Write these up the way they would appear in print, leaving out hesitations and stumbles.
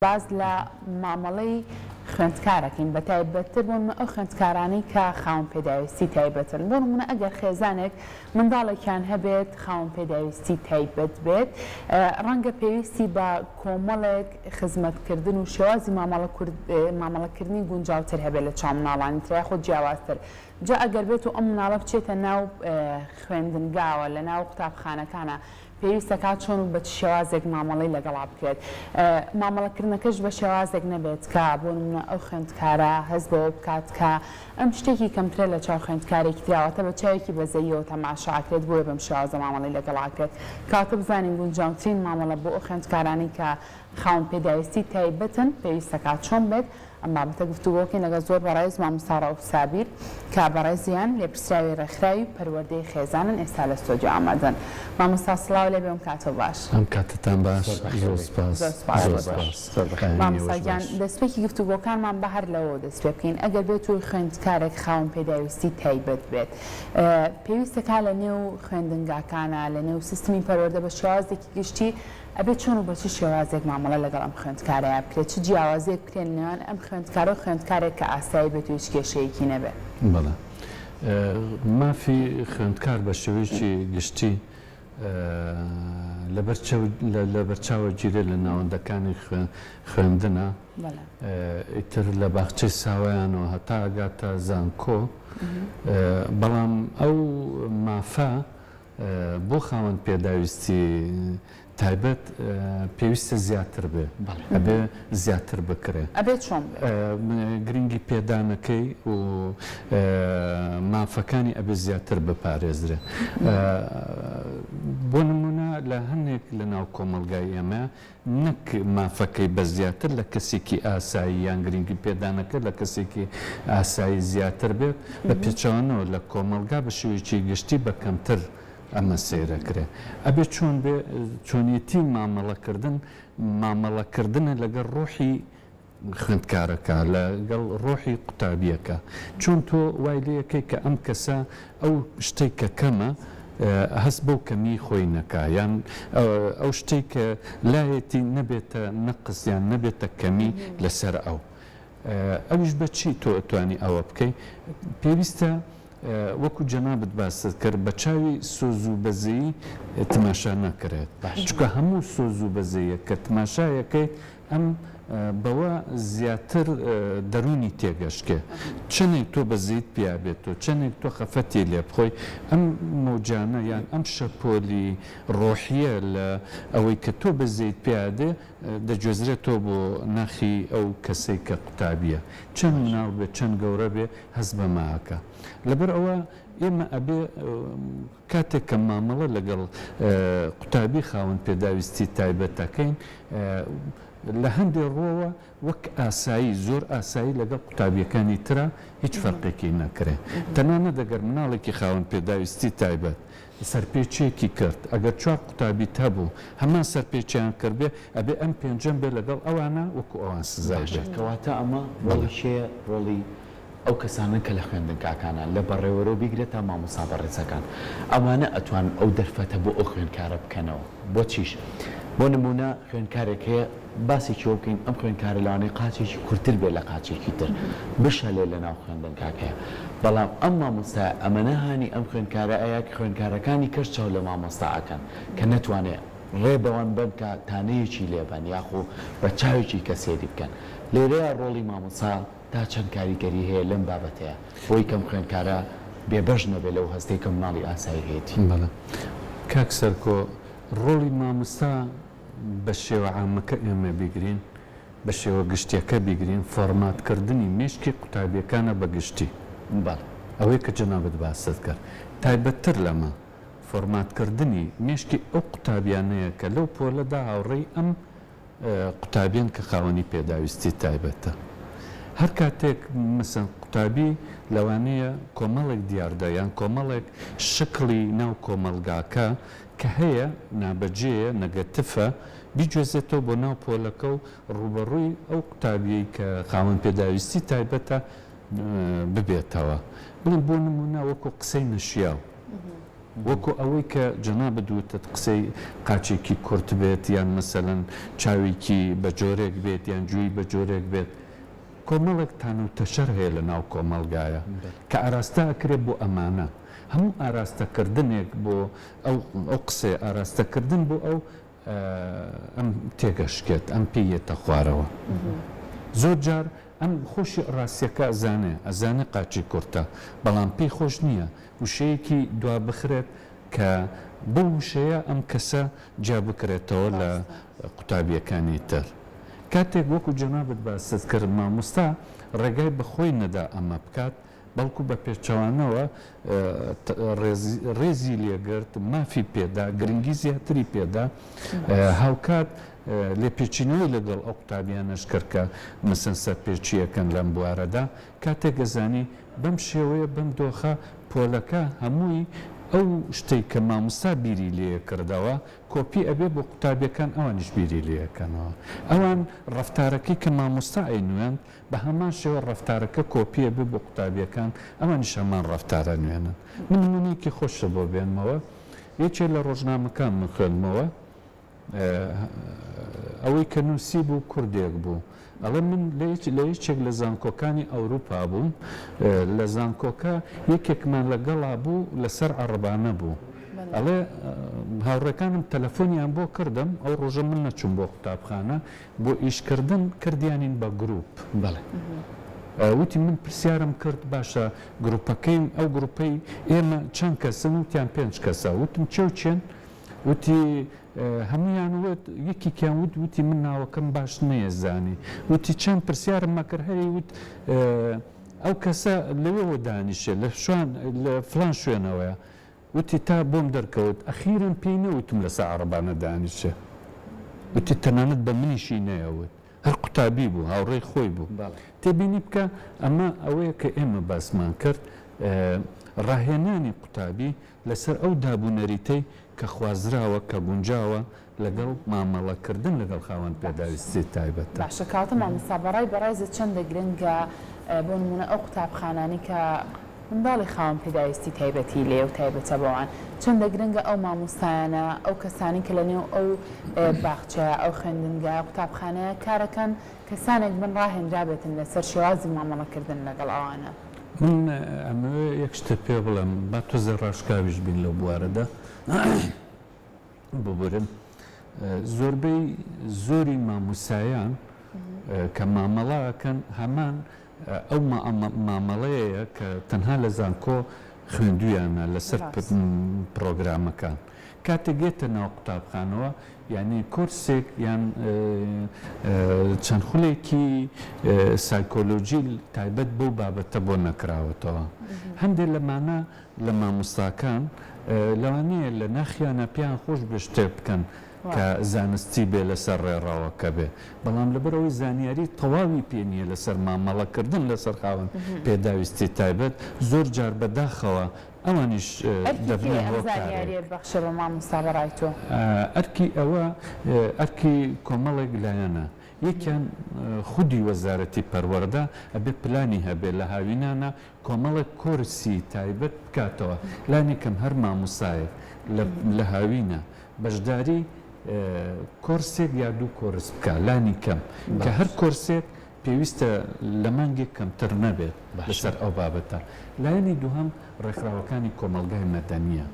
باس لە مامەڵەی خوێندکارەکەین بە تایبەتتر بۆ نمونە ئەو خوێندکارانەی کە خاوەن پێداویستی تایبەتن بۆ نمونە ئەگەر خێزانێک منداڵێکیان هەبێت خاوەن پێداویستی تایبەت بێت ڕەنگە پێویستی بە کۆمەڵێک خزمەتکردن و شێوازی مامەڵەکردنی گونجاوتر هەبێت لە چاو مناڵانی تر یاخود جیاوازتر جا ئەگەر بێت و ئەم مناڵە بچێتە ناو خوێندنگاوە لە ناو قوتابخانەکانە پێویستە کات چۆن و بە چ شێوازێک مامەڵەی لەگەڵا بکرێت، مامەڵەکردنەکەش بە شێوازێک نەبێت کە بۆ نمونە ئەو خوێندکارە هەست بەوە بکات کە ئەم شتێکی کەمترە لە چاو خوێندکارێکی ترا واتە بە چاوێکی بەزەییەوە تەماشا ئەکرێت بۆیە بەم شێوازە مامەڵەی لەگەڵا ئەکرێت کەواتە بزانین گونجاوترین مامەڵە بۆ ئەو خوێندکارانەی کە خاوەن پێداویستی تایبەتن پێویستە کات چۆن بێت ئەم بابەتە گفتوگۆکەین لەگەڵ زۆر بەڕێز مامۆستا ڕەئوف سابیر کە بەڕێزیان لێپرسراوی ڕێکخراوی پەروەردەی خێزانن ئێستا لە ستۆدیۆ ئامادەن. مامۆستا سڵاو لێبێ ئەم کاتەو باش. ئەم کاتەتان باش زۆر سپاس زۆر سپاس زۆر سپاس زۆر بەخێر مامۆستا گیان دەستپێکی گفتوگۆکانمان با هەر لەوەوە دەست پێ بکەین ئەگەر بێت و خوێندکارێک خاوەن پێداویستی تایبەت بێت پێویستە کا لە نێو خوێندنگاکانا لە نێو سیستمی پەروەردە بە شێوازێکی گشتی ئەبێت چۆن و بە چ شێوازێک مامەڵە لەگەڵ ئەم خوێندکارەیا بکرێت؟ چ جیاوازیەک بکرێت لە نێوان ئەم خوێندکارە و خوێندکارێک کە ئاسایی بێت و هیچ کێشەیەکی نەبێت؟ بەڵێ. مافی خوێندکار بە شێوەیەکی گشتی لەبەرچاوە گیرێت لە ناوەندەکانی خوێندنا، ئیتر لە باخچەی ساوایانەوە هەتا ئەگاتە زانکۆ، بەڵام ئەو مافە بۆ خاوەن پێداویستی تایبەت پێویستە زیاتر بێ ئەبێ زیاتر بکرێ. ئەبێ چۆن بێ؟ گرنگی پێدانەکەی و مافەکانی ئەبێ زیاتر بپارێزرێ. بۆ نموونە لە هەنێک لە ناو کۆمەڵگای ئێمە نەک مافەکەی بە زیاتر لە کەسێکی ئاسایی یان گرنگی پێدانەکە لە کەسێکی ئاسایی زیاتر بێت، بە پێچەوانەوە لە کۆمەڵگا بە شێوەیەکی گشتی بە کەمتر ئەمە سەیرەکرێ. ئەبێ چۆن بێ؟ چۆنیەتی مامەڵەکردن، مامەڵەکردنە لەگەڵ ڕۆحی خوێندکارەکە، لەگەڵ ڕۆحی قوتابییەکە. چۆن تۆ وای لێ ئەکەی کە ئەم کەسە ئەو شتەی کە کەمە هەست بەو کەمیی خۆی نەکا، یان ئەو شتەی کە لایەتی نەبێتە نەقس یان نەبێتە کەمی لەسەر ئەو. ئەویش بە چی تۆ ئەتوانی ئەوە بکەی؟ پێویستە وەکو جەنابت باست کرد بە چاوی سۆز و بەزەیی تماشا نەکرێت. چونکە هەموو سۆز و بەزەیەک کە تماشایەکەیت ئەم بەوە زیاتر دەروونی تێگەشکێ. چەنێک تۆ بەزەیت پیا بێتۆ، چەنێک تۆ خەفەتی لێ بخۆی، ئەم مەوجانە یان ئەم شەپۆلی ڕۆحییە لە ئەوەی کە تۆ بەزەیت پیا دێ، دەگوێزرێتەوە بۆ ناخی ئەو کەسەی کە قوتابییە. چەند مناڵ بێ، چەند گەورە بێ، هەست بەمە ئەکا. لەبەر ئەوە ئێمە ئەبێ کاتێک کە مامەڵە لەگەڵ قوتابی خاوەن پێداویستی تایبەت دەکەین، لە هەندێ ڕووەوە وەک ئاسایی، زۆر ئاسایی لەگەڵ قوتابییەکانی ترا هیچ فەرقێکی نەکرێ. تەنانەت ئەگەر مناڵێکی خاوەن پێداویستی تایبەت سەرپێچییەکی کرد، ئەگەر چوار قوتابیت هەبوو هەمان سەرپێچیان کردبێ، ئەبێ ئەم پێنجەم بێ لەگەڵ ئەوانە وەکو ئەوان سزای باشە بێت. کەواتە ئەمە بەڵێ. ڕۆڵی کێیە؟ ڕۆڵی ئەو کەسانەن کە لە خوێندنگاکانان، لە بەڕێوەرەوە بیگرە تا مامۆستا بەڕێزەکان، ئەوانە ئەتوانن ئەو دەرفەتە بۆ ئەو خوێندکارە بکەنەوە. بۆچیش؟ بۆ نموونە خوێندکارێک هەیە، باسێکی ئەوە بکەین، ئەم خوێندکارە لەوانەیە قاچێکی کورتتر بێت لە قاچێکی تر، بشەلێ لەناو خوێندنگاکەیا، بەڵام ئەم مامۆستایە ئەمەنە هانی ئەم خوێندکارە ئەیا کە خوێندکارەکانی کەش چاو لە مامۆستا ئەکەن کە نەتوانێ ڕێ بەوان بەن کە تانەیەکی لێ بەن یاخۆ بە چاوێکی کە سەیری بکەن. لێرەیا ڕۆڵی مامۆستا تا چەند کاریگەری هەیە لەم بابەتەیا بۆی کەم خوێندکارە بێ بەش نەبێ لەو هەستەی کە مناڵی ئاسایی هەیەتی. بەڵێ کاک سەرکۆ ڕۆڵی مامۆستا بە شێوە عامەکە ئێمە بیگرین بە شێوە گشتیەکە بیگرین فۆڕمات کردنی مێشکی قوتابیەکانە بە گشتی بەڵێ. ئەوەی کە جەنابت باست کرد تایبەتتر لەمە فۆڕمات کردنی مێشکی ئەو قوتابیانەیە کە لەو پۆلەدا هاوڕێی ئەم قوتابیان کە خاوەنی پێداویستی تایبەتە. هەر کاتێک مەسەن قوتابی لەوانەیە کۆمەڵێک دیاردە یان کۆمەڵێک شکڵی ناو کۆمەڵگاکە کە هەیە نابەجێیە، نەگەتفە، بیگوێزێتەوە بۆ ناو پۆلەکە و ڕووبەڕووی ئەو قوتابیەی کە خاوەن پێداویستی تایبەتە ببێتەوە. بڵێن بۆ نموونە وەکوو قسەی نەشیاو. وەکو ئەوەی کە جەنابت وتت قسەی قاچێکی کورت بێت یان مەسەلەن چاوێکی بە جۆرێک بێت یان گوێی بە جۆرێک بێت. کۆمەڵێک تانە و تەشەر هەیە لە ناو کۆمەڵگایە کە ئاراستە ئەکرێ بۆ ئەمانە. هەموو ئاراستەکردنێک بۆ ئەو ئەو قسەیە ئاراستەکردن بۆ ئەو ئەم تێگەشکێت ئەم پێی یەتە خوارەوە. زۆر جار ئەم خۆشی ڕاستیەکە ئەزانێ ئەزانێ قاچی کورتە بەڵام پێی خۆش نییە وشەیەکی دوا بخرێت کە بەو وشەیە ئەم کەسە جیا بکرێتەوە لە قوتابیەکانی تر. کاتێک وەکو جەنابت باست کرد مامۆستا ڕێگای بە خۆی نەدا ئەمە بکات بەڵکو بە پێچەوانەوە ڕێزی لێگرت، مافی پێدا، گرنگی زیاتری پێدا، هاوکات لێپێچینەوەی لەگەڵ ئەو قوتابیانەش کرد کە مەسەن سەرپێچییەکەن لەم بوارەدا، کاتێک ئەزانی بەم شێوەیە بەم دۆخە پۆلەکە هەمووی ئەو شتەی کە مامۆستا بیری لێکردەوە کۆپی ئەبێ بۆ قوتابیەکان ئەوانیش بیری لێکەنەوە ئەوان ڕەفتارەکەی کە مامۆستا ئەینوێند بە هەمان شێوە ڕەفتارەکە کۆپی ئەبێ بۆ قوتابیەکان ئەوانیش هەمان ڕەفتار ئەنوێنن. من نمونەیەکی خۆشت بۆ بێنمەوە یەکێ لە ڕۆژنامەکان من خوێندمەوە ئەوەی کە نووسی بوو کوردێک بوو ئەڵێ من لە یەکێک لە زانکۆکانی ئەوروپا بووم لە زانکۆکە یەکێکمان لەگەڵا بوو لەسەر عەڕبانە بوو ئەڵێ هاوڕێکانم تەلەفۆنیان بۆ کردم ئەو ڕۆژە من نەچووم بۆ قوتابخانە بۆ ئیش کردن کردیانین بە گروپ. بەڵێ. وتی من پرسیارم کرد باشە گروپەکەی ئەو گروپەی ئێمە چەند کەسن وتیان پێنج کەسە وتم کێ و کێن وتی هەموویان وت یەکێکیان وت وتی من ناوەکەم باش نەیەزانی وتی چەند پرسیارم مەکرد هەری وت ئەو کەسە لەوێوە دانیشێ لە شوان لە فڵان شوێنەوەیە وتی تا بۆم دەرکەوت ئەخیرەن پێی نەوتم لەسەر عەڕەبانە دانیشێ. وتی تەنانەت بە منیشی نەیەوت. هەر قوتابی بوو، هاوڕێی خۆی بوو. تێبینی بکە ئەمە ئەوەیە کە ئێمە باسمان کرد، ڕاهێنانی قوتابی لەسەر ئەو داب و نەریتەی کە خوازراوە، کە گونجاوە لەگەڵ مامەڵەکردن لەگەڵ خاوەن پێداویستی تایبەتدا. باشە کەواتە مامۆستا بەڕای بەڕێزت چەندە گرنگە بۆ نموونە ئەو قوتابخانانەی کە منداڵی خاوەن پێداویستی تایبەتی لێیە و تایبەتە بەوان چەندە گرنگە ئەو مامۆستایانە ئەو کەسانەی کە لەنێو ئەو باخچەیە ئەو خوێندنگایە قوتابخانەیە کارەکەن کەسانێک بن ڕاهێنرابێتن لەسەر شێوازی مامەڵەکردن لەگەڵ ئەوانە؟ من ئەمەوێ یەک شتت پێ بڵێم با تۆزێ ڕاشکاویش بین لەو بوارەدا. ببورن زۆربەی زۆری ماموسایان کە مامەڵە ئەکەن هەمان ئەو مامەڵەیە کە تەنها لە زانکۆ خوێندویانە لەسەر پڕۆگرامەکان کاتێک یەتە ناو قوتابخانەوە یعنی کۆرسێک یان چەند خولێکی سایکۆلۆژی تایبەت بەو بابەتە بۆ نەکراوەتەوە هەندێک لەمانە لە مامۆستاکان لەوانەیە لە ناخیانا پێیان خۆش بێ شتێک بکەن کە زانستی بێ لەسەر ڕێڕەوەکە بێ بەڵام لەبەرئەوەی زانیاری تەواوی پێ نییە لەسەر مامەڵەکردن لەسەر خاوەن پێداویستی تایبەت زۆر جار بەداخەوە ئەوانیش ئەرکی دەبنە کێیە ئەم هۆکارێک. زانیارییە ببەخشێ بە مامۆستا بەڕای تۆ؟ ئەرکی ئەوە ئەرکی کۆمەڵێک لایەنە یەکیان خودی وەزارەتی پەروەردە ئەبێ پلانی هەبێ لە هاوینانا کۆمەڵێک کۆرسی تایبەت بکاتەوە لانیکەم هەر مامۆستایەک لە هاوینە بەشداری کۆرسێک یا دوو کۆرس بکا لانی کەم کە هەر کۆرسێک پێویستە لە مانگێک کەمتر نەبێت لەسەر ئەو بابەتە. لایەنی دووهەم ڕێکخراوەکانی کۆمەڵگای مەدەنییە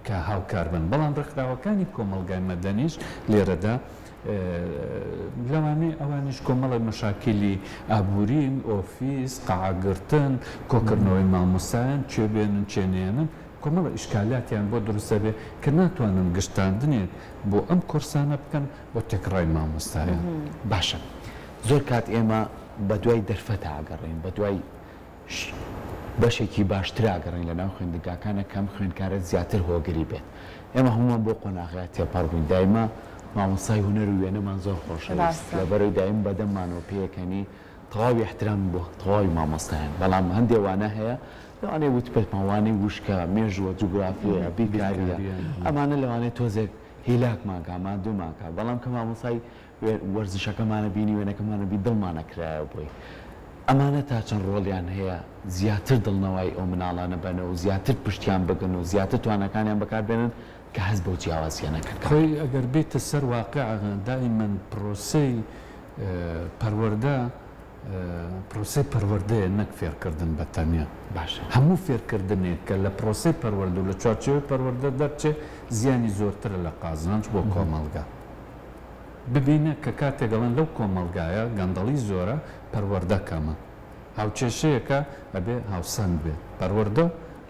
کە هاوکار بن بەڵام ڕێکخراوەکانی کۆمەڵگای مەدەنیش لێرەدا لەوانەیە ئەوانیش کۆمەڵێک مەشاکیلی ئابوورین، ئۆفیس، قاعە گرتن، کۆکردنەوەی مامۆستایان، کێ بێنن کێ نەیەنن، کۆمەڵێک ئیشکالاتیان بۆ دروست دەبێت کە ناتوانن گشتاندنێک بۆ ئەم کۆرسانە بکەن بۆ تێکڕای مامۆستایان. باشە زۆر کات ئێمە بەدوای دەرفەتا ئەگەڕێین، بەدوای بەشێکی باشترا گەڕێین لەناو خوێندنگاکانە کە ئەم خوێندکارە زیاتر هۆگری بێت ئێمە هەموومان بۆ قۆناغەیە تێپەڕ بووین دایمە مامۆستای هونەر و وێنەمان زۆر خۆشەویست لەبەرەی دایم بەدەممانەوە پێکەنی تەواوی احترام بۆ تەواوی مامۆستایان بەڵام هەندێ وانە هەیە لەوانەیە وتبێتمان وانەی وشکە مێژووە جوگرافیە بیرکاریە ئەمانە لەوانەیە تۆزێک هیلاکمان کا ماندوومان کا بەڵام کە مامۆستای وەرزشەکەمانە بینی وێنەکەمانە بی دڵمانە کرایەوە بۆی. ئەمانە تا چەند ڕۆڵیان هەیە زیاتر دڵنەوایی ئەو مناڵانە بەنەوە و زیاتر پشتیان بگرن و زیاتر تواناکانیان بەکار بێنن کە هەست بەو جیاوازییە نەکەن کاک. خۆی ئەگەر بێیتە سەر واقیع دائیمەن پرۆسەی پەروەردە پرۆسەی پەروەردەیە نەک فێرکردن بە تەنیا. باشە. هەموو فێرکردنێک کە لە پرۆسەی پەروەردە و لە چوارچێوەی پەروەردە دەرچێ زیانی زۆرترە لە قازانج بۆ کۆمەڵگا. ببینە کە کاتێک ئەڵێن لەو کۆمەڵگایە گەندەڵی زۆرە پەروەردە کەمە. هاوکێشەیەکە ئەبێ هاوسەنگ بێت پەروەردە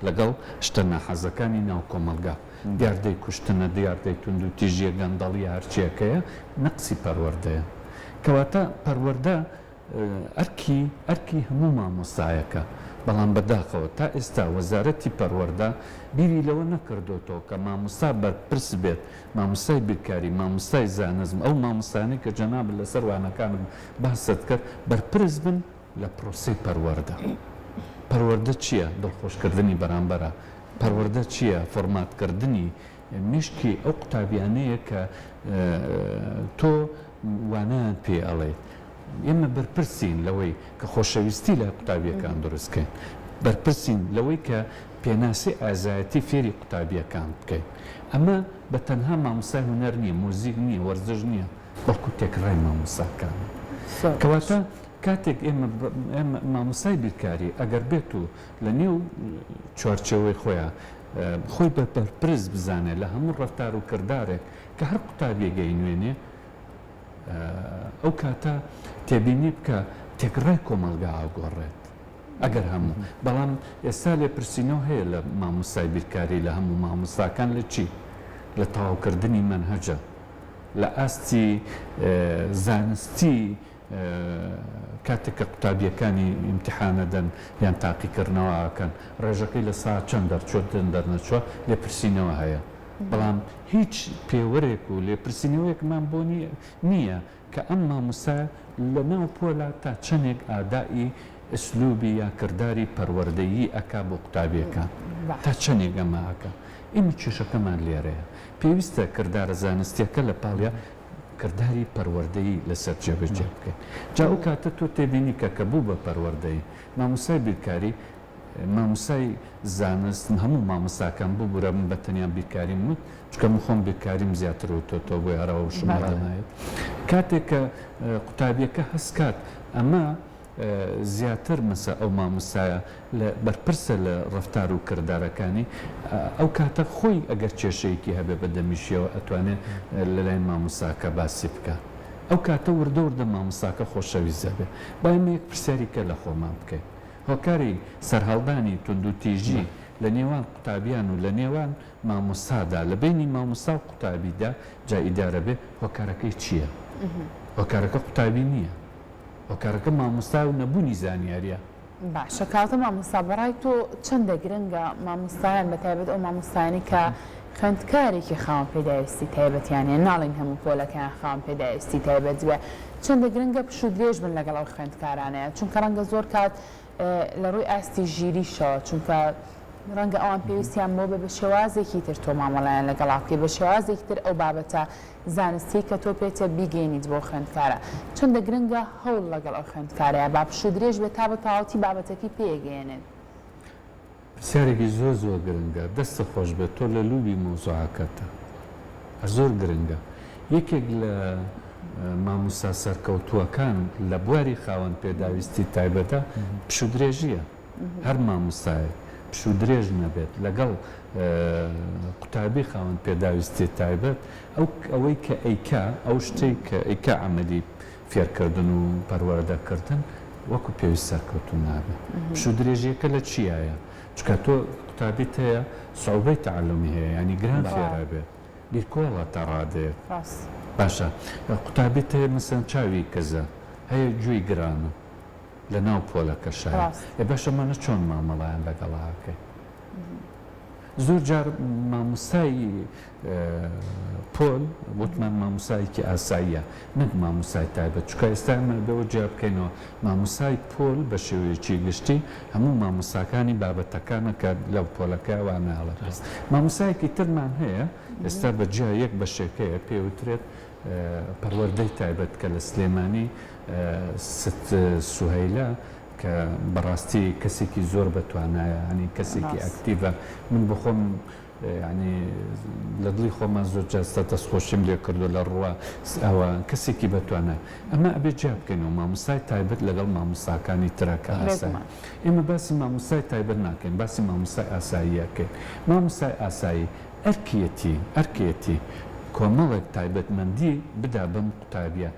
لەگەڵ شتە ناحەزەکانی ناو کۆمەڵگا. دیاردەی کوشتنە، دیاردەی توندوتیژییە، گەندەڵییە هەرچییەکەیە نەقسی پەروەردەیە. کەواتە پەروەردە ئەرکی ئەرکی هەموو مامۆستایەکە، بەڵام بەداخەوە تا ئێستا وەزارەتی پەروەردە بیری لەوە نەکردۆتەوە کە مامۆستا بەرپرس بێت، مامۆستای بیرکاری، مامۆستای زانست، ئەو مامۆستایانەی کە جەنابت لەسەر وانەکانت باست کرد بەرپرس بن لە پرۆسەی پەروەردە. پەروەردە چییە؟ دڵخۆشکردنی بەرامبەرە. پەروەردە چییە؟ فۆرماتکردنی مێشکی ئەو قوتابیانەیە کە تۆ وانەیان پێ ئەڵێیت. ئێمە بەرپرسین لەوەی کە خۆشەویستی لای قوتابییەکان دروست بکەین. بەرپرسین لەوەی کە پێناسی ئازایەتی فێری قوتابییەکان بکەین. ئەمە بە تەنها مامۆستای هونەر نییە، مۆزیک نییە، وەرزش نییە، بەڵکو تێکڕای مامۆستاکانە. کەواتە کاتێک ئێمە مامۆستای بیرکاری ئەگەر بێت و لە نێو چوارچێوەی خۆیا خۆی بە بەرپرس بزانێ لە هەموو ڕەفتار و کردارێک کە هەر قوتابیەک ئەینوێنێ ئەو کاتە تێبینی بکە تێکڕای کۆمەڵگا ئەگۆڕێت ئەگەر هەموو بەڵام ئێستا لێپرسینەوە هەیە لە مامۆستای بیرکاری لە هەموو مامۆستاکان لە چی لە تەواوکردنی مەنهەجە لە ئاستی زانستی کاتێک کە قوتابییەکانی ئیمتیحان ئەدەن یان تاقیکردنەوە ئەکەن ڕێژەکەی لە سا چەند دەرچووە چەند دەرنەچووە لێپرسینەوە هەیە بەڵام هیچ پێوەرێک و لێپرسینەوەیەکمان بۆ نییە کە ئەم مامۆستایە لە ناو پۆلا تا چەنێک ئادائی ئسلوبی یا کرداری پەروەردەیی ئەکا بۆ قوتابییەکان تا چەنێک ئەمە ئەکا ئێمە کێشەکەمان لێرەیە پێویستە کردارە زانستییەکە لە پاڵیا کرداری پەروەردەیی لەسەر جێبەجێ بکەین جا ئەو کاتە تۆ تێبینی کە کە بوو بە پەروەردەیی مامۆستای بیرکاری مامۆستای زانست هەموو مامۆستاکان ببورە من بە تەنیا بیرکاریم وت چونکە من خۆم بیرکاریم زیاتر وتۆتەوە بۆیە هەر ئەوەشم نایەت کاتێک کە قوتابیەکە هەست کات ئەمە زیاتر مەسە ئەو مامۆستایە لە بەرپرسە لە ڕەفتار و کردارەکانی ئەو کاتە خۆی ئەگەر کێشەیەکی هەبێ بە دەمیشیەوە ئەتوانێ لە لای مامۆستاکە باسی بکا ئەو کاتە وردە وردە مامۆستاکە خۆشەویست دەبێ با ئێمە یەک پرسیاری کە لە خۆمان بکەین هۆکاری سەرهەڵدانی توندوتیژی لە نێوان قوتابیان و لە نێوان مامۆستادا لە بەینی مامۆستا و قوتابیدا جا ئیدارە بێ هۆکارەکەی چیە هۆکارەکە قوتابی نیە هۆکارەکە مامۆستا و نەبوونی زانیاریە. باشە کاکە مامۆستا بەڕای تۆ چەندە گرنگە مامۆستایان بەتایبەت ئەو مامۆستایانەی کە خوێندکارێکی خاوەن پێداویستی تایبەتیان هەیە ناڵێین هەموو پۆلەکەیان خاوەن پێداویستی تایبەت بێ چەندە گرنگە پشوو درێژ بن لەگەڵ ئەو خوێندکارانەیە چونکە ڕەنگە زۆر کات لە ڕووی ئاستی ژیریشەوە چونکە ڕەنگە ئەوان پێویستیان بەوە بێ بە شێوازێکی تر تۆ مامەڵەیان لەگەڵا بکەی بە شێوازێکی تر ئەو بابەتە زانستیەی کە تۆ پێتە بیگەینیت بەو خوێندکارە. چەندە گرنگە هەوڵ لەگەڵ ئەو خوێندکارەیا با پشوو درێژ بێت تا بە تەواوەتی بابەتەکەی پێگەیەنێت. پرسیارێکی زۆر زۆر گرنگە دەستت خۆش بێت تۆ لە لوبی مەوزوعەکەتە هەر زۆر گرنگە یەکێک لە ماموستا سەرکەوتووەکان لە بواری خاوەن پێداویستی تایبەتە پشوودرێژیە. هەر مامۆستایەک پشوو درێژ نەبێت لەگەڵ قوتابی خاوەن پێداویستی تایبەت ئەو ئەوەی کە ئەیکا ئەو شتەی کە ئەیکا عەمەلی فێرکردن و پەروەردەکردن وەکو پێویست سەرکەوتوو نابێت پشوو درێژیەکە لە چیایە چونکە تۆ قوتابیت هەیە سعوبەی تەعەلومی هەیە یانی گران فێرئەبێت بیرکۆڵە تا ڕادەیەک باشە قوتابیت هەیە مەسەلەن چاوی کزە هەیە گوێی گرانە لە ناو پۆلەکەشایە. ئێ باشە ئەمانە چۆن مامەڵەیان لەگەڵا ئەکەی؟ زۆر جار مامۆستای پۆل وتمان مامۆستایەکی ئاساییە نەک مامۆستای تایبەت چونکە ئێستا ئێمە بەوە جیا بکەینەوە مامۆستای پۆل بە شێوەیەکی گشتی هەموو مامۆستاکانی بابەتەکانە کە لە پۆلەکە وانە ئەڵێتەوە مامۆستایەکی ترمان هەیە ئێستا بە جیا یەک بەشێکەیە پێوترێت پەروەردەی تایبەت کە لە سلێمانی ست سوهەیلە. کە بەڕاستی کەسێکی زۆر بەتوانایە یانی کەسێکی ئەکتیڤە من بۆخۆم یانی لە دڵی خۆما زۆر جار سەر دەستخۆشیم لێ کردووە لە ڕووە ئەوە کەسێکی بەتوانایە ئەمە ئەبێ جیا بکەینەوە مامۆستای تایبەت لەگەڵ مامۆستاکانی ترە کە ئاسایە ئێمە باسی مامۆستای تایبەت ناکەین باسی مامۆستای ئاسایی ئەکەین مامۆستای ئاسایی ئەرکیەتی ئەرکێتی کۆمەڵێک تایبەتمەندی بدا بەم قوتابیە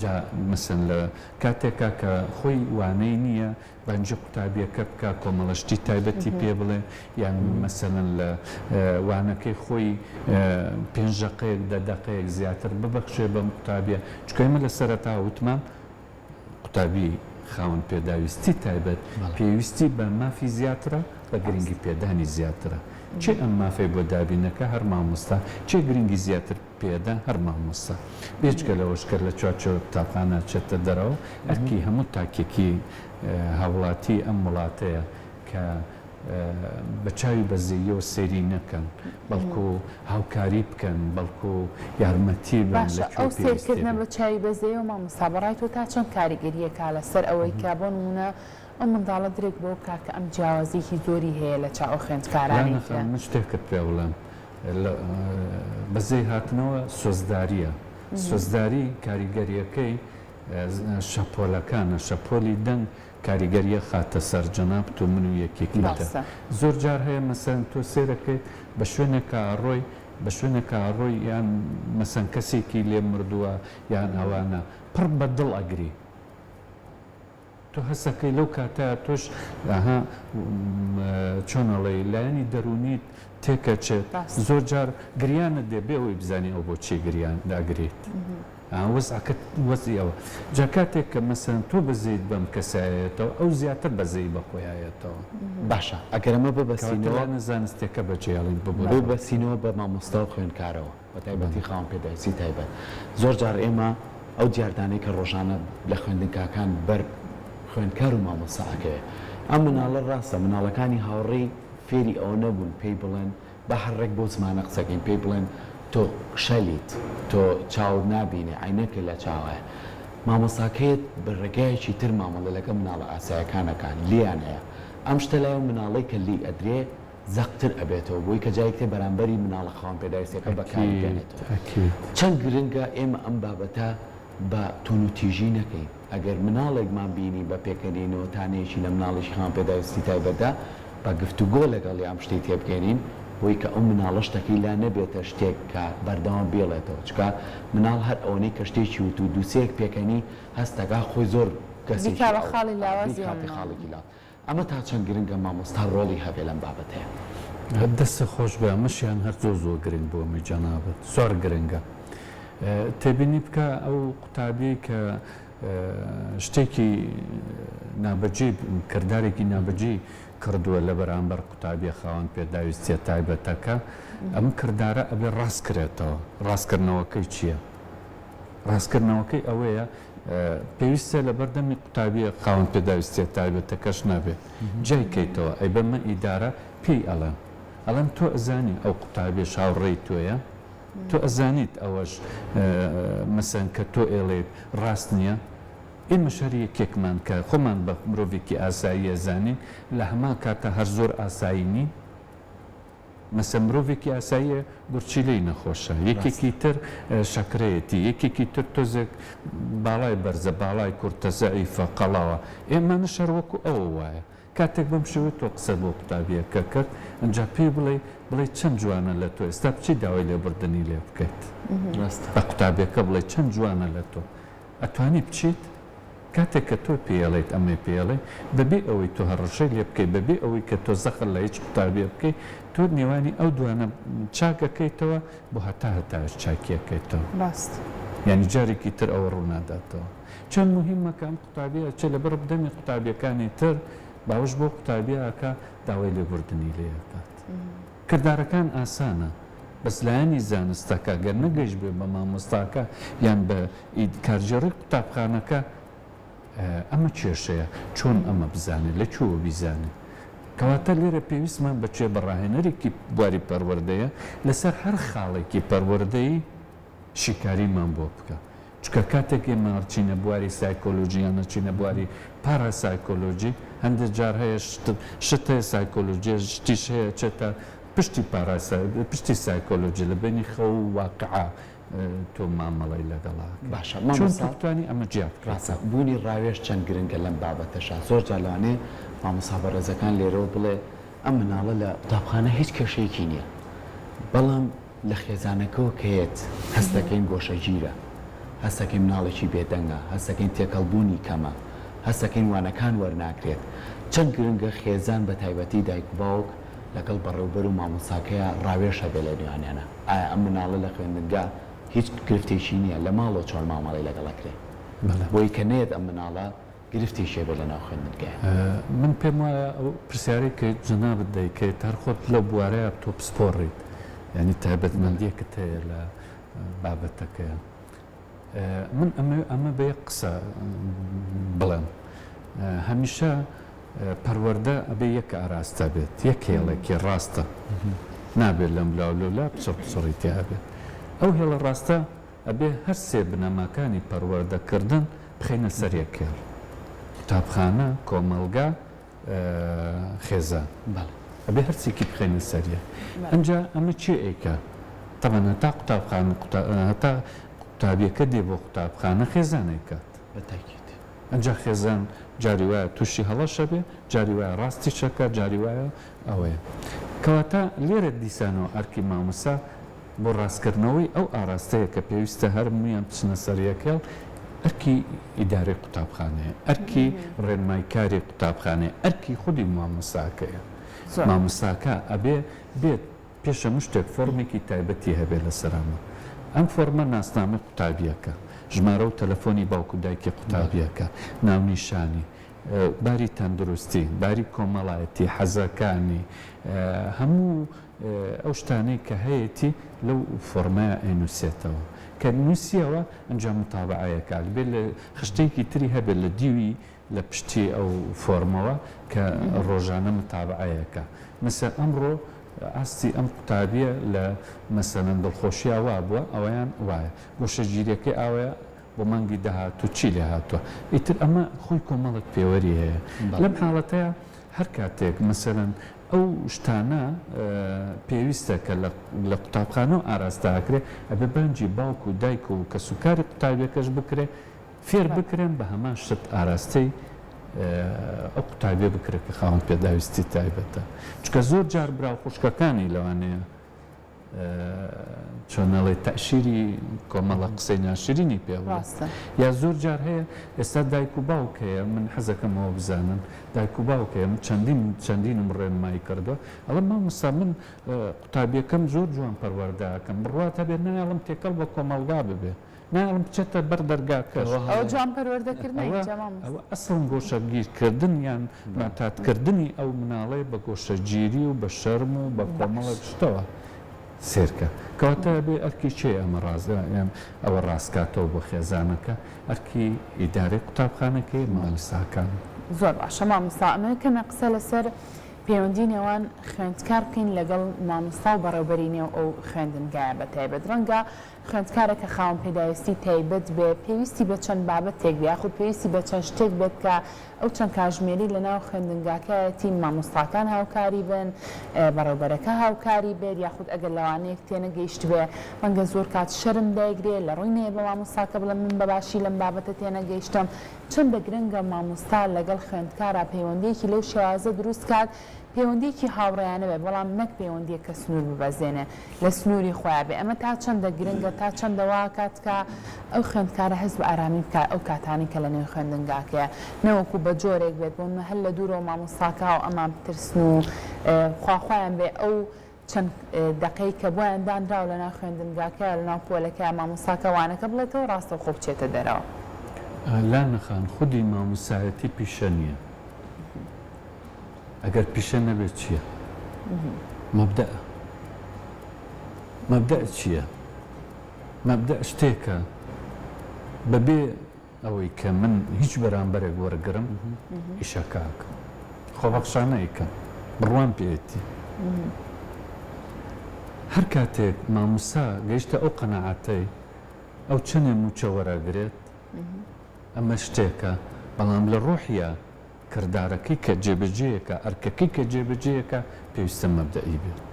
جا مەسەن لە کاتێکا کە خۆی وانەی نییە بانگی قوتابیەکە بکا کۆمەڵە شتی تایبەتی پێ بڵێ یان مەسەلەن لە وانەکەی خۆی پێنج دەقەیەک دە دەقەیەک زیاتر ببەخشێ بەم قوتابیە چونکە ئێمە لە سەرەتا وتمان قوتابی خاوەن پێداویستی تایبەت پێویستی بە مافی زیاترە بە گرنگی پێدانی زیاترە کێ ئەم مافەی بۆ دابین ئەکا هەر مامۆستا کێ گرنگی زیاتر پێدا هەر مامۆستا. بێجگە لەوەش کە لە چوارچێوەی قوتابخانە ئەچێتە دەرەوە، ئەرکی هەموو تاکێکی هاوڵاتی ئەم وڵاتەیە کە بە چاوی بەزەییەوە سەیری نەکەن، بەڵکو هاوکاری بکەن، بەڵکو یارمەتی بن باشە لە کوێ ئەو پێویستی سەیرکردنە بێ. بە چاوی بەزەیەوە مامۆستا بە ڕای تۆ تا چەند کاریگەرییەکا لەسەر ئەوەی کە بۆ نموونە ئەو منداڵە درک بەوە بکا کە ئەم جیاوازییەکی زۆری هەیە لە چاو ئەو خوێندکارانەی لانە ترا؟ خان من شتێکت پێ بڵێم، لە بەزەی هاتنەوە سۆزداریە سۆزداری کاریگەریەکەی شەپۆلەکانە شەپۆلی دەنگ کاریگەریە خاتە سەر جەنابت و من و یەکێکی تر زۆر جار هەیە مەسەن تۆ سێرەکەیت بە شوێنێکا ئەڕۆی بە شوێنێکا ئەڕۆی یان مەسەن کەسێکی لێ مردووە یان ئەوانە پڕ بە دڵ ئەگری تۆ هەست ئەکەی لەو کاتەیا تۆش ئەها چۆن ئەڵێی لایەنی دەروونیت تێکەچێت زۆر جار گریانت دێ بێ ئەوەی بزانی ئەو بۆچی گریان ئەگریت ئا وەزعەکەت وەزعی ئەوە جا کاتێک کە مەسەلەن تۆ بەزەیت بەم کەسایەتەوە ئەو زیاتر بەزەی بە خۆیایەتەوە. باشە ئەگەر ئەمە کەواتە ببەستینەوە لایەنە زانستیەکە بەجێهێڵین ببورە. ببەستینەوە بە مامۆستا و خوێندکارەوە. بە تایبەتی خاوەن پێداویستی تایبەت. زۆر جار ئێمە ئەو دیاردانەی کە ڕۆژانە لە خوێندنگاکان بەر خوێندکار و مامۆستا ئەکەوێ. ئەم مناڵە ڕاستە مناڵەکانی هاوڕێی فێری ئەوە نەبوون پێی بڵێن با هەر ڕێک بەو زمانە قسە کەین پێی بڵێن تۆ شەلیت تۆ چاوت نابینێ عەینەکت لە چاوایە. مامۆستاکەیت بە ڕێگایەکی تر مامەڵە لەگەڵ مناڵە ئاسایەکان ئەکا لێیان ئەیا. ئەم شتە لای ئەو مناڵەی کە لێی ئەدرێ زەقتر ئەبێتەوە بۆی کە جارێکی تر بەرامبەری مناڵە خاوەن پێداویستیەکە بەکاری بێنێتەوە. چەند گرنگە ئێمە ئەم بابەتە بە توونوتیژی نەکەین، ئەگەر مناڵێکمان بینی بە پێکەنینەوە تانەیەکی لە مناڵێکی خاوەن پێداویستی تایبەت دا، بە گفتوگۆ لەگەڵی ئەم شتەی تێبگەینین بۆی کە ئەو مناڵە شتەکەی لا نەبێتە شتێک کە بەردەوام بیڵێتەوە، چونکە مناڵ هەر ئەوەنەی کە شتێکی وت و دووسێک پێکەنی هەست دەکا خۆی زۆر کەسێکی بیکا بە ئەو خاڵی لاوازی ئەو بیکاتە مناڵە. خاڵێکی لاواز. ئەمە تا چەند گرنگە مامۆستا ڕۆڵی هەبێ لەم بابەتەیا؟ دەستت خۆش بێ ئەمەشیان هەر زۆر زۆر گرنگ بوو ئەمەی جەنابت زۆر گرنگە تێبینی بکە ئەو قوتابیەی کە شتێکی نابەجێ کردارێکی نابەجێی کردووە لە بەرامبەر قوتابیە خاوەن پێداویستیە تایبەتەکە ئەم کردارە ئەبێ ڕاست کرێتەوە ڕاستکردنەوەکەی چییە؟ ڕاستکردنەوەکەی ئەوەیە پێویستە لەبەردەمی قوتابیە خاوەن پێداویستیە تایبەتەکەش نەبێت جیای کەیتەوە ئەی بەمە ئیدارە پێی ئەڵێم ئەڵێم تۆ ئەزانی ئەو قوتابیەش هاوڕێی تۆیە تۆ ئەزانیت ئەوەش مەسەن کە تۆ ئێڵێیت ڕاست نییە ئێمەش هەر یەکێکمان کە خۆمان بە مرۆڤێکی ئاسایی ئەزانین لە هەمان کاتا هەر زۆر ئاسایی نین. مەسە مرۆڤێکی ئاساییە گورچیلەی نەخۆشە، یەکێکی تر شەکرەیەتی، یەکێکی تر تۆزێک باڵای بەرزە، باڵای کورتە، زەعیفە، قەڵەوە، ئێمانەش هەر وەکو ئەوە وایە. کاتێک بەم شێوەیە تۆ قسەت بۆ قوتابییەکە کرد، ئنجا پێی بڵێی، بڵێی چەند جوانە لە تۆ، ئێستا بچی داوای لێبوردنی لێ بکەیت. بە قوتابییەکە بڵێی چەند جوانە لە تۆ. ئەتوانی بچیت؟ کاتێک کە تۆ پێی ئەڵێیت ئەمەی پێ ئەڵێی، بەبێ ئەوەی تۆ هەڕەشەی لێ بکەی، بەبێ ئەوەی کە تۆ زەخت لە هیچ قوتابییەک بکەی، تۆ نێوانی ئەو دوانە چاک ئەکەیتەوە، بۆ هەتا هەتایەش چاکی ئەکەیتەوە. ڕاست. یانی جارێکی تر ئەوە ڕوو ناداتەوە. چەند موهیمە کە ئەم قوتابییە ئەچێ لەبەر دەمی قوتابییەکانی تر باوەش بەو قوتابییە ئەکا، داوای لێبوردنی لێ ئەکات. کردارەکان ئاسانە بەس لایەنی زانستەکە گەر نەگەیشتبێ بە مامۆستاکە یان بە کارگێڕی قوتابخانەکە ئەمە کێشەیە چۆن ئەمە بزانێت لە کوێوە بیزانێت کەواتە لێرە پێویستمان بە چێ بە ڕاهێنەرێکی بواری پەروەردەیە لەسەر هەر خاڵێکی پەروەردەیی شیکاریمان بۆ بکە. چونکە کاتێک ئێمە ئەچینە بواری سایکۆلۆجی یان ئەچینە بواری پاراسایکۆلۆجی هەندێک جار هەیە شت هەیە سایکۆلۆجیە شتیش هەیە ئەچێتە پشتی پاراسای پشتی سایکۆلۆجی لە بەینی خەو و واقیع تۆ مامەڵەی لەگەڵا ئەکەی باشە چۆن تۆ مامۆستا بتوانی ئەمە جیا ڕاستە بکەیتەوە. بوونی ڕاوێژ چەند گرنگە لەم بابەتەشا زۆر جار لەوانەیە مامۆستا بەڕێزەکان لێرەوە بڵێ ئەم مناڵە لە قوتابخانە هیچ کێشەیەکی نیە بەڵام لە خێزانەکەوە کە یەت هەست دەکەین گۆشەگیرە، هەست دەکەین مناڵێکی بێدەنگە، هەست دەکەین تێکەڵبوونی کەمە، هەست دەکەین وانەکان وەرناگرێت. چەند گرنگە خێزان بە تایبەتی دایک و باوک لەگەڵ بەڕێوبەر و مامۆستاکەیا ڕاوێژ هەبێ لە نێوانیانا. ئایا ئەم مناڵە لە خوێندنگا هیچ گرفتێکی نییە، لە ماڵەوە چۆن مامەڵەی لەگەڵ ئەکرێ؟ بۆی کە نەیەت ئەم مناڵە گرفتێکی هەبێت لەناو خوێندنگایە. من پێم وایە ئەو پرسیارەی کە جەنابت دەیکەیت هەر خۆت لەو بوارەیا تۆ پسپۆڕیت یانی تایبەتمەندیەکت هەیە لە بابەتەکەیا. من ئەمەوێ ئەمە بە یەک قسە بڵێم هەمیشە پەروەردە ئەبێ یەک ئاراستە بێت یەک هێڵێکی ڕاستە نابێت لەم لاو لەولا پچڕ پچڕی تیا بێت ئەو هێڵە ڕاستە ئەبێ هەر سێ بنەماکانی پەروەردەکردن بخەینە سەر یەک هێڵ، قوتابخانە، کۆمەڵگا، خێزان. ئەبێ هەر سێکی بخەینە سەر یەک. ئنجا ئەمە کێ ئەیکا؟ تەبعەن هەتا قوتابخانە هەتا قوتابیەکە دێ بۆ قوتابخانە خێزان ئەیکات. بە تاکید. ئنجا خێزان جاری وایە تووشی هەڵەش ئەبێ، جاری وایە ڕاستیش ئەکا، جاری وایە ئەوەیە. کەواتە لێرە دیسانەوە ئەرکی مامۆستا بۆ ڕاستکردنەوەی ئەو ئاراستەیە کە پێویستە هەرموویان بچنە سەر یەک هێڵ، ئەرکی ئیدارەی قوتابخانەیە، ئەرکی ڕێنمایکاری قوتابخانەیە، ئەرکی خودی مامۆستاکەیە. مامۆستاکە ئەبێ بێت پێش هەموو شتێک فۆڕمێکی تایبەتی هەبێت لەسەر ئەمە. ئەم فۆڕمە ناسنامەی قوتابییەکە، ژمارە و تەلەفۆنی باوک و دایکی قوتابییەکە، ناونیشانی، باری تەندروستی، باری کۆمەڵایەتی، حەزەکانی، هەموو ئەو شتانەی کە هەیەتی لەو فۆڕمەیا ئەینوسێتەوە. کە نوسیەوە ئنجا موتابەعەی ئەکات. بێ لە خشتەیەکی تری هەبێت لە دیوی لە پشتی ئەو فۆڕمەوە کە ڕۆژانە موتابەعەی ئەکا. مەسەلەن ئەمڕۆ ئاستی ئەم قوتابیە لە مەسەلەن دڵخۆشیا وابووە ئەوەیان وایە. گۆشەگیریەکەی ئاوەیە بۆ مانگی داهاتوو چی لێ هاتووە. ئیتر ئەمە خۆی کۆمەڵێک پێوەری هەیە. لەم حاڵەتەیا هەر کاتێک مەسەلەن ئەو شتانە پێویستە کە لە قوتابخانەوە ئاراستە ئەکرێ، ئەبێ بانگی باوک و دایک و کەسوکاری قوتابیەکەش بکرێ، فێر بکرێن بە هەمان شت ئاراستەی ئەو قوتابیە بکرێ کە خاوەن پێداویستی تایبەتە. چونکە زۆر جار برا و خوشکەکانی لەوانەیە چۆن ئەڵێ تەئشیری کۆمەڵە قسەی ناشرینی پێ بڵێ ڕاستە. یا زۆر جار هەیە ئێستا دایک و باوک هەیە من حەزەکەم ئەوە بزانن دایک و باوک هەیە من چەندین چەندینم ڕێنمایی کردووە ئەڵێ مامۆستا من قوتابیەکەم زۆر جوان پەروەردە ئەکەم بڕوات هەبێ نایەڵم تێکەڵ بە کۆمەڵگا ببێ نایەڵم بچێتە بەر دەرگاکەش. ئەوە جوان پەروەردە کردنە ئەوە ئینجا مامۆستا. ئەوە ئەسڵەن گۆشەگیر کردن یان مەعتاد کردنی ئەو مناڵەیە بە گۆشەگیری و بە شەرم و بە باش. کۆمەڵێک شتەوە سێرکە. کەواتە ئەبێ ئەرکی کێیە ئەمە ڕاست یان ئەوە ڕاست کاتەوە بۆ خێزانەکە؟ ئەرکی ئیدارەی قوتابخانەکەیە، مامۆستاکان. زۆر باشە مامۆستا ئەمەوێ کەمێک قسە لەسەر پەیوەندی نێوان خوێندکار بکەین لەگەڵ مامۆستا و بەڕێوبەری نێو ئەو خوێندنگایە بەتایبەت ڕەنگە خوێندکارێک کە خاوەن پێداویستی تایبەت بێ پێویستی بە چەند بابەتێک بێ یاخود پێویستی بە چەند شتێک بێت کە ئەو چەند کاژمێری لەناو خوێندنگاکایەتی مامۆستاکان هاوکاری بن بەڕێوبەرەکە هاوکاری بێت یاخود ئەگەر لەوانەیەک تێنەگەیشتبێ ڕەنگە زۆر کات شەرم دایگرێ لە ڕووی نەیە بە مامۆستاکە بڵێ من بە باشی لەم بابەتە تێنەگەیشتم چەندە گرنگە مامۆستا لەگەڵ خوێندکارا پەیوەندیەکی لەو شێوازە دروست کات پەیوەندیەکی هاوڕێیانە بێت بەڵام نەک پەیوەندیەک کە سنوور ببەزێنێ لە سنووری خۆیا بێ ئەمە تا چەندە گرنگە تا چەندە وا ئەکات کە ئەو خوێندکارە هەست بە ئارامی بکات ئەو کاتانەی کە لە نێو خوێندنگاکەیە نەوەکو بە جۆرێک بێت بۆ نمونە هەر لە دوورەوە مامۆستاکە و ئەمان بترسن و خوا خۆیان بێ ئەو چەند دەقەی کە بۆیان دانراوە لە ناو خوێندنگاکەیا لە ناو پۆلەکەیا مامۆستاکە وانەکە بڵێتەوە ڕاستەوخۆ بچێتە دەرەوە. لانە خان خودی مامۆستایەتی پیشە نییە. ئەگەر پیشە نەبێت چییە؟ مەبدەئە. مەبدەئ چییە؟ مەبدەئ شتێکە بەبێ ئەوەی کە من هیچ بەرامبەرێک وەرگرم ئیشەکە ئەکەم. خۆبەخشانە ئەیکەم. بڕوام پێیەتی. هەر کاتێک ماموستا گەیشتە ئەو قەناعەتەی. ئەو چەنێ مووچە وەرەگرێت ئەمە شتێکە، بەڵام لە ڕۆحیا کردارەکەی کە جێبەجێیەکە، ئەرکەکەی کە جێبەجێیەکە پێویستە مەبدەئی بێت.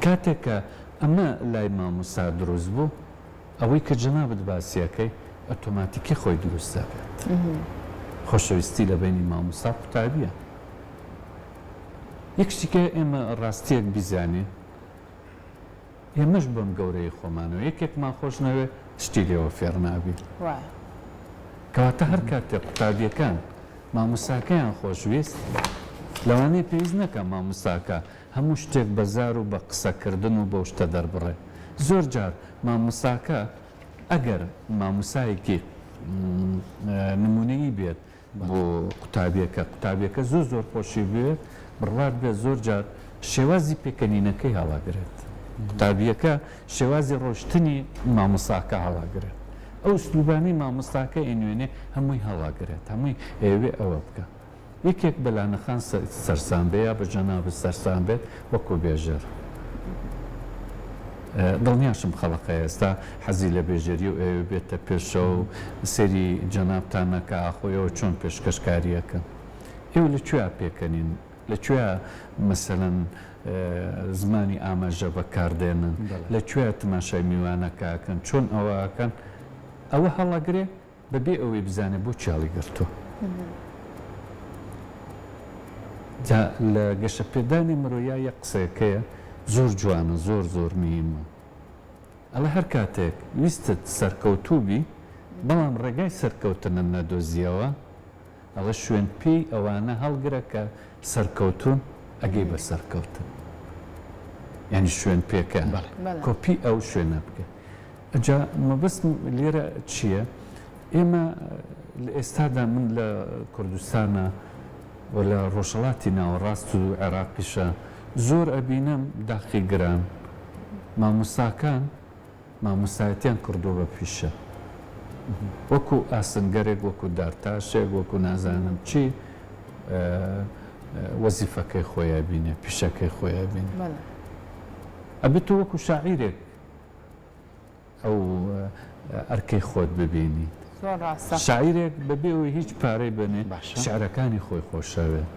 کاتێک کە ئەمە لای مامۆستا دروست بوو، ئەوەی کە جەنابت باسی ئەکەی ئۆتۆماتیکی خۆی دروست دەبێت. خۆشەویستی لە بەینی مامۆستا و قوتابییە. یەک شتی کە ئێمە ڕاستییەک بیزانین، ئێمەش بەم گەورەیی خۆمانەوە یەکێکمان خۆش نەوێ شتی لێوە فێر نابین. کەواتە هەر کاتێک قوتابییەکان مامۆستاکەیان خۆش ویست، لەوانەیە پێویست نەکا مامۆستاکە هەموو شتێک بە زار و بە قسەکردن و بەو شتە دەربڕێ. زۆر جار مامۆستاکە ئەگەر مامۆستایەکی نموونەیی بێت بۆ قوتابیەکە، قوتابیەکە زۆر زۆر خۆشی بوێت، بڕوات بێت زۆر جار شێوازی پێکەنینەکەی هەڵەگرێت، قوتابیەکە شێوازی ڕۆشتنی مامۆستاکە هەڵەگرێت، ئەو ئسلوبانەی مامۆستاکە ئەینوێنێ هەمووی هەڵەگرێت، هەمووی ئەیەوێ ئەوە بکا. یەکێک بە لانەخان سەرسام بێ یا بە جەنابت سەرسام بێت وەکو بێژەر. دڵنیاشم خەڵقە ئێستا حەزی لە بێژەری و ئەیەوێ بێتە پێشەوە و سەیری جەنابتان نەکا ئاخۆ ئێوە چۆن پێشکەشکاری ئەکەن ئێوە لە کوێیا پێکەنین لە کوێیا مەسەلەن زمانی ئاماژە بەکار دێنن لە کوێیا تماشای میوانەکە ئەکەن چۆن ئەوە ئەکەن ئەوە هەڵەگرێ بە بێ ئەوەی بزانێ بۆچی هەڵیگرتووە. جا لە گەشەپێدانی مرۆیا یەک قسەیەکەیە زۆر جوانە زۆر زۆر مهیمە ئەڵێ هەر کاتێک ویستت سەرکەوتوو بی بەڵام ڕێگای سەرکەوتنت نەدۆزیەوە ئەڵێ شوێن پێی ئەوانە هەڵگرە کە سەرکەوتوون ئەگەی بە سەرکەوتن یانی شوێن پێکە کۆپی ئەو شوێنە بکە. جا مەبەستم لێرە چییە؟ ئێمە لە ئێستادا من لە کوردستانا و لە ڕۆژهەڵاتی ناوەڕاست و عێراقیشا زۆر ئەبینم داخی گران مامۆستاکان مامۆستایەتیان کردووە بە پیشە وەکو ئاسنگەرێک وەکو دارتاشێک وەکو نازانم چی وەزیفەکەی خۆی ئەبینێ پیشەکەی خۆی ئەبینێ ئەبێت تۆ وەکو شاعیرێک ئەو ئەرکەی خۆت ببینیت. زۆر ڕاستە. شاعیرێک بەبێ ئەوەی هیچ پارەی بەنێ باشە. شیعرەکانی خۆی خۆشەوێت.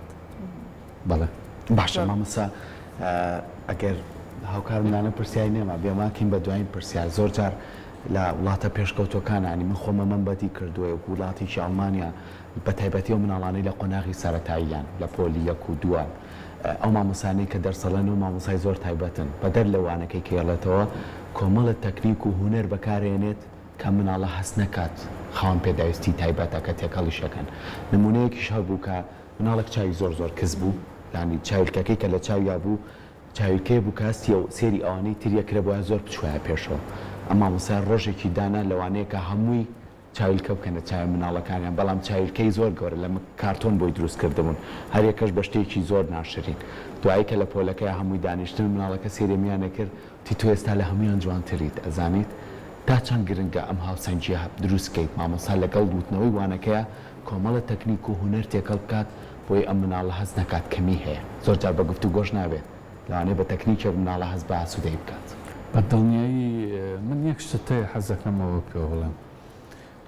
بەڵێ. باشە مامۆستا ئەگەر هاوکارم لانە پرسیاری نەما بێماکەین بە دوایین پرسیار زۆر جار لە وڵاتە پێشکەوتوەکان یانی من خۆم ئەمەم بەدی کردووە وەکو وڵاتێکی ئەڵمانیا بە تایبەتی ئەو مناڵانەی لە قۆناغی سەرەتاییان لە پۆلی یەک و دووان ئەو مامۆستایانەی کە دەرس ئەڵێنەوە مامۆستای زۆر تایبەتن بەدەر لە وانەکەی کە ئەڵێتەوە کۆمەڵە تەکنیک و هونەر بەکارئێنێت کە مناڵە هەست نەکات خاوەن پێداویستی تایبەتە کە تێکەڵیش ئەکەن نمونەیەکیش هەبوو کە مناڵێک چاوی زۆر زۆر کز بوو یانی چاویلکەکەی کە لە چاویا بوو چاویلکەیە بوو کە هەستی ئەو سێری ئەوانەی تری ئەکرا بۆیە زۆر بچوایە پێشەوە ئەم مامۆستایە ڕۆژێکی دانا لەوانەیە کە هەمووی چاویلکە بکەنە چاوی مناڵەکانیان بەڵام چاویلکەی زۆر گەورە لە کارتۆن بۆی دروست کردبوون هەریەکەش بە شتێکی زۆر ناشرین دوایی کە لە پۆلەکەیا هەمووی دانیشتن مناڵەکە سەیری هەموویان ئەکرد وتی تۆ ئێستا لە هەموویان جوانتریت ئەزانیت تا چەند گرنگە ئەم هاوسەنگیە دروست کەیت مامۆستا لەگەڵ وتنەوەی وانەکەیا کۆمەڵە تەکنیک و هونەر تێکەڵ بکات بۆی ئەم مناڵە هەست نەکات کەمی هەیە زۆر جار بە گفتوگۆش نابێت لەوانەیە بە تەکنیکێک مناڵە هەست بە ئاسوودەیی بکات. بە دڵنیایی من یەک شتت هەیە حەزەکەم ئەوە پێوە بڵێم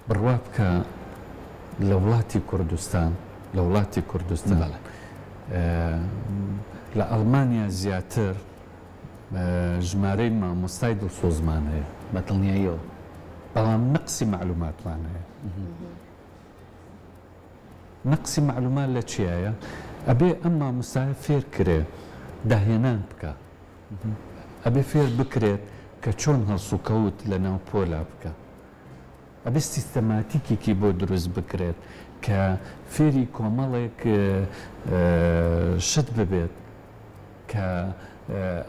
بڕوا بکە لە وڵاتی کوردستان لە وڵاتی کوردستان لە ئەڵمانیا زیاتر ژمارەی مامۆستای دڵسۆزمان هەیە. بە دڵنیاییەوە. بەڵام نەقسی مەعلوماتمان هەیە. نەقسی مەعلومات لە چیایە؟ ئەبێ ئەم مامۆستایە فێر کرێ داهێنان بکا. ئەبێ فێر بکرێت کە چۆن هەڵسوکەوت لە ناو پۆلا بکا. ئەبێ سیستەماتیکێکی بۆ دروست بکرێت کە فێری کۆمەڵێک شت ببێت کە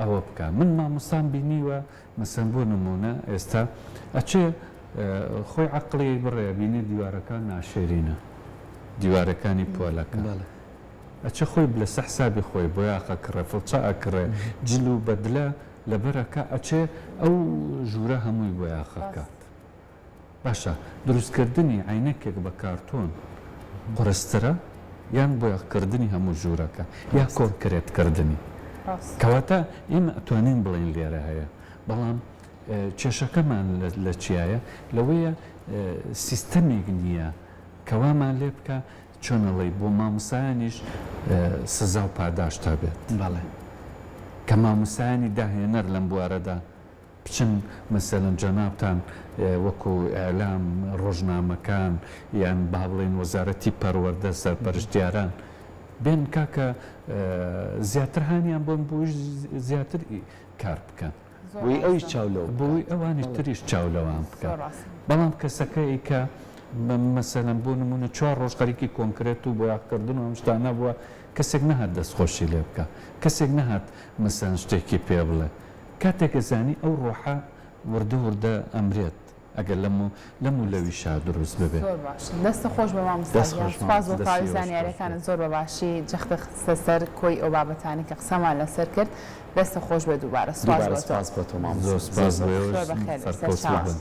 ئەوە بکا. من مامۆستام بینیوە مەسەن بۆ نموونە ئێستا ئەچێ خۆی عەقڵی بڕێ ئەبینێ دیوارەکان ناشێرینە دیوارەکانی پۆلەکە ئەچێ خۆی لەسە حسابی خۆی بۆیاخ ئەکڕێ فڵچە ئەکڕێ جل و بەدلە لەبەر ئەکا ئەچێ ئەو ژوورە هەمووی بۆیاخ ئەکات. باشە دروستکردنی عەینەکێک بە کارتۆن قورسترە یان بۆیاخکردنی هەموو ژوورەکە یا کۆنکرێت کردنی؟ کەواتە ئێمە ئەتوانین بڵێین لێرە هەیە بەڵام. کێشەکەمان لە چیایە؟ لەوەیە سیستەمێک نییە کە وامان لێ بکا چۆن ئەڵێی بۆ مامۆستایانیش سزا و پاداشت هەبێت. بەڵێ. کە مامۆستایانی داهێنەر لەم بوارەدا بچن مەسەلەن جەنابتان وەکو ئیعلام، ڕۆژنامەکان یان با بڵێین وەزارەتی پەروەردە، سەرپەرشتیاران بێن کاکە زیاتر هانیان بۆن بۆیش زیاتر کار بکەن. بۆی ئەویش چاو لەوە بکات. بۆی ئەوانی تریش چاو لەوان بکەن. بەڵام کەسەکە ی کە مەسەلەن بۆ نموونە چوار ڕۆژ خەریکی کۆنکرێت و بۆیاخکردن و ئەم شتانە بووە، کەسێک نەهات دەستخۆشی لێ بکا، کەسێک نەهات مەسەلەن شتێکی پێ بڵێ. کاتێک ئەزانی ئەو ڕۆحە وردە وردە ئەمرێت ئەگەر لەم و لەم و لەویشا دروست ببێ. زۆر باشە دەستت خۆش بێ مامۆستا دەست گیان خۆش سوپاس مامۆستا. بۆ تەواوی دەستی ئێوەش خۆش زانیاریەکانت بێت. زۆر بە باشی جەختت خستە سەر کۆی ئەو بابەتانەی کە قسەمان لەسەر کرد دەستت خۆش بێ دووبارە سوپاس دووبارە بۆ تۆ. سوپاس بۆ تۆ زۆر مامۆستا. سوپاس زۆر بۆ زۆر ئێوەش زۆر بەخێر بێی سەرکەوتوو سەرچاوە. بن.